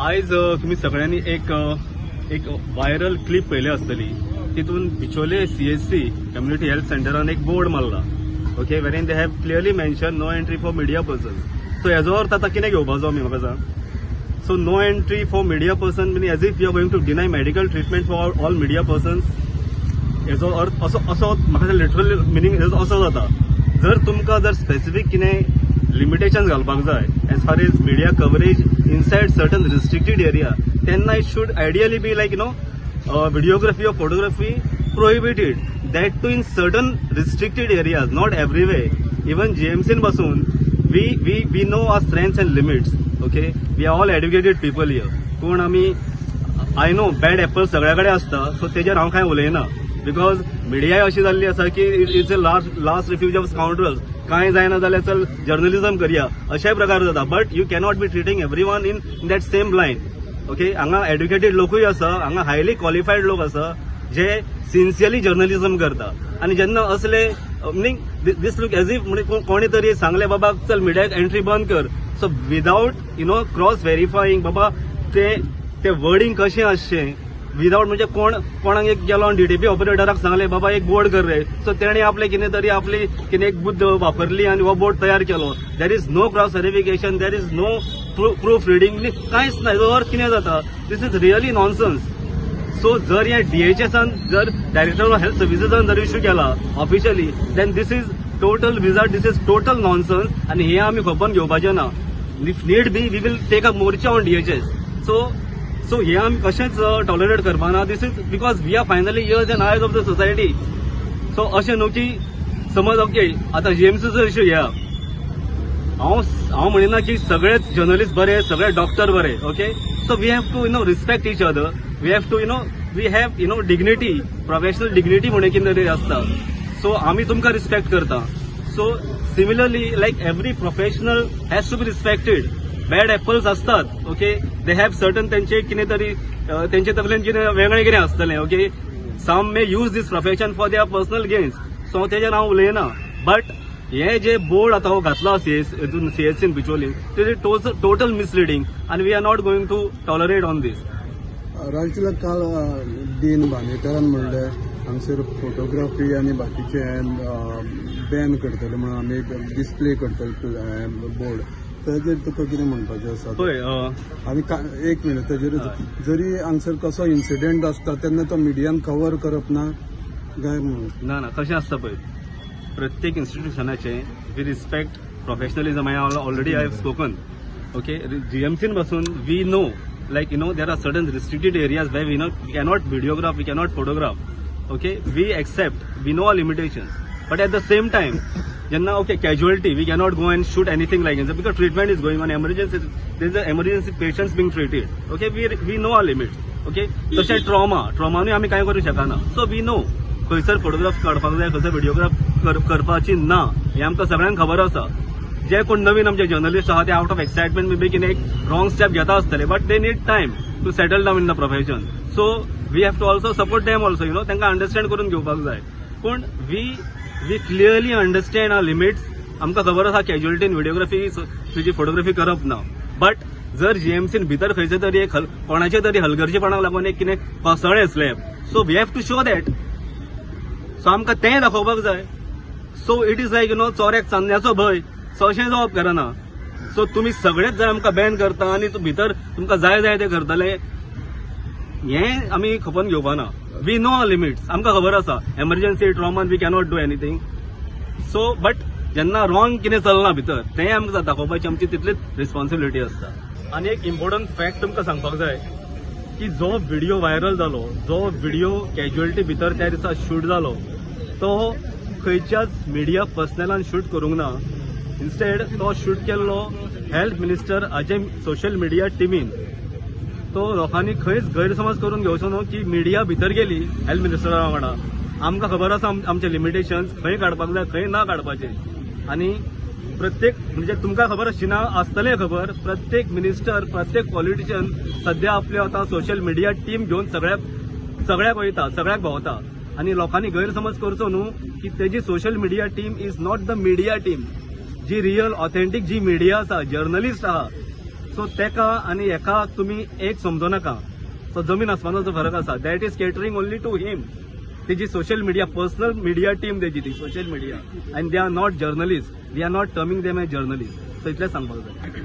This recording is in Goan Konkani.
आयज तुमी सगळ्यांनी एक एक व्हायरल क्लिप पळयली आसतली. तितून बिचोले सीएचसी कम्युनिटी हेल्थ सेंटरान एक बोर्ड मारला, okay, wherein they have clearly mention no entry for media person. So हेजो अर्थ आतां कितें घेवपाचो आमी, म्हाका सांग. So no entry for media person mean as if you are going to deny medical treatment for all media persons. हेजो अर्थ असो असो म्हाका लिटरल मिनींग असो जाता. जर तुमकां जर स्पेसिफीक कितें लिमिटेशन घालपाक जाय as far as media coverage inside certain restricted area, तेन्ना it should ideally be like videography or photography prohibited, that too in certain restricted areas, not everywhere. Even GMC पासून we know our strengths and limits, okay. We are all educated people here. कोण आमी, I know bad Apple सगळ्या कडेन आसता, सो तेजेर हांव कांय उलयना, because मिडियाय अशी जाल्ली आसा की it's a last refuge of scoundrels. कांय जायना जाल्यार चल जर्नलिझम करया, अशेय प्रकार जाता. But you cannot be treating every one in that same line, okay. हांगा एड्युकेटेड लोकूय आसा, हांगा हायली क्वॉलिफायड लोक आसा जे सिन्सियरली जर्नलिझम करता. आनी जेन्ना असले meaning this look as if म्हणजे कोणी तरी सांगले बाबा चल मिडियाक एंट्री बंद कर, so without cross verifying बाबा ते वर्डिंग कशें आसचें, विदाउट म्हणजे कोण कोणाक एक गेलो आनी डीटीपी ऑपरेटराक सांगले बाबा एक बोर्ड कर रे, सो तेणे आपले कितें तरी आपली कितें एक बुद्द वापरली आनी हो बोर्ड तयार केलो. There is no cross verification, there is no proof reading, कांयच ना. हेजो अर्थ कितें जाता, this is really nonsense. So जर ह्या डीएचएसान जर डायरेक्टर ऑफ हेल्थ सर्विसेसान जर इश्यू केला officially, then this is total wizard, this is total nonsense. आनी हे आमी खपोवन घेवपाचें ना. If need be we will take a morcha on DHS. So हे आमी कशेंच tolerate करपाना. This is because we are finally ears and eyes of the society. So अशें न्हू की समज ओके आतां जीएमसीचो इश्यू घेया, हांव म्हणिना की सगळेच जर्नलिस्ट बरे, सगळे डॉक्टर बरे, okay. So we have to respect each other, we have to we have dignity, professional dignity म्हणून कितें तरी आसता. सो आमी तुमकां रिस्पेक्ट करता. So similarly like every professional has to be respected. Bad apples असतात, ओके, they have certain तेंचे कितें तरी तेंचे तकलेन कितें वेगळें कितें आसतलें, okay. Some may use this profession for their personal gains, so तेजेर हांव उलयना. बट हे जे बोर्ड आतां हो घातला सीएचसीन बिचोली, ते टोटल मिसलिडींग आनी we are not going to tolerate on this. राजतिलक, काल डीन बांदेकरान म्हणलें हांगसर फोटोग्राफी आनी बाकीचे बॅन करतले म्हणून आमी डिस्प्ले करतले बोर्ड, ताजेर तुका कितें म्हणपाचें आसा? पळय आनी एक मिनट, ताजेर जरी हांगसर कसो इन्सिडंट आसता तेन्ना तो मिडियान कवर करप ना काय म्हणून? ना ना, कशें आसता पळय, प्रत्येक इन्स्टिट्युशनाचे we respect professionalism. I already I have spoken, okay. जीएमसीन पासून we know like there are certain restricted areas where we cannot videograph, we cannot photograph, okay. We accept, we know our limitations, but at the same time jenna okay casualty, we cannot go and shoot anything like that because treatment is going on, emergency, there is a emergency patients being treated, okay. We know our limits, okay. तशें ट्रॉमा न्हय आमी कांय करूं शकना. सो we know खंयसर फोटोग्राफ काडपाक जाय, खंयसर व्हिडियोग्राफ करपाची ना, हें आमकां सगळ्यांक खबर आसा. जे कोण नवीन आमचे जर्नलिस्ट आहा ते out of excitement may be कितें एक रॉंग स्टेप घेता आसतले, but they need time to settle down in the profession. So we have to also support them also, तांकां अंडरस्टँड करून घेवपाक जाय. पूण we clearly understand our limits. आमकां खबर आसा कॅज्युअलिटीन व्हिडियोग्राफी तुजी फोटोग्राफी करप ना, बट जर जीएमसीन भितर खंयचे तरी एक कोणाचे तरी हलगर्जीपणाक लागून एक कितें कोसळ्ळें slab, so we have to show that. So आमकां तें दाखोवपाक जाय. So it is like चोऱ्याक चान्न्याचो भंय, सो अशें जावप करना. सो तुमी सगळेच जर आमकां बॅन करता आनी भितर तुमकां जाय जाय तें करतले, हें आमी खपोवन घेवपाना. We know our limits, आमकां खबर आसा एमर्जन्सी ट्रॉमान we cannot do anything. So but जेन्ना रॉंग कितें चलना भितर तें आमकां दाखोवपाची आमची तितलीच रिस्पॉन्सिबिलिटी आसता. आनी एक इम्पॉर्टंट फॅक्ट तुमकां सांगपाक जाय की जो व्हिडियो व्हायरल जालो, जो व्हिडियो कॅज्युअलिटी भितर त्या दिसा शूट जालो, तो खंयच्याच मिडिया पर्सनलान शूट करूंक ना. इन्स्टेड तो शूट केल्लो हेल्थ मिनिस्टर हाजे सोशल मिडिया टिमीन. तो लोकांनी खंयच गैरसमज करून घेवचो न्हू की मिडिया भितर गेली हेल्थ मिनिस्टरा वांगडा. आमकां खबर आसा आमचे लिमिटेशन्स, खंय काडपाक जाय खंय ना काडपाचे. आनी प्रत्येक म्हणजे तुमकां खबर आसची ना आसतलें खबर, प्रत्येक मिनिस्टर प्रत्येक पॉलिटिशियन सद्या आपले आतां सोशल मिडिया टीम घेवन सगळ्याक वयता, सगळ्याक भोंवता. आनी लोकांनी गैरसमज करचो न्हू की तेजी social media team is not the media team. Ji real authentic ji media आसा, जर्नलिस्ट आहा, सो तेका आनी हेका तुमी एक समजो नाका. सो जमीन आसमानाचो फरक आसा. That is catering only to him. तेजी social media, personal media team तेजी ती social media, and they are not journalist. We are not terming them as journalist. So इतलें सांगपाक जाय.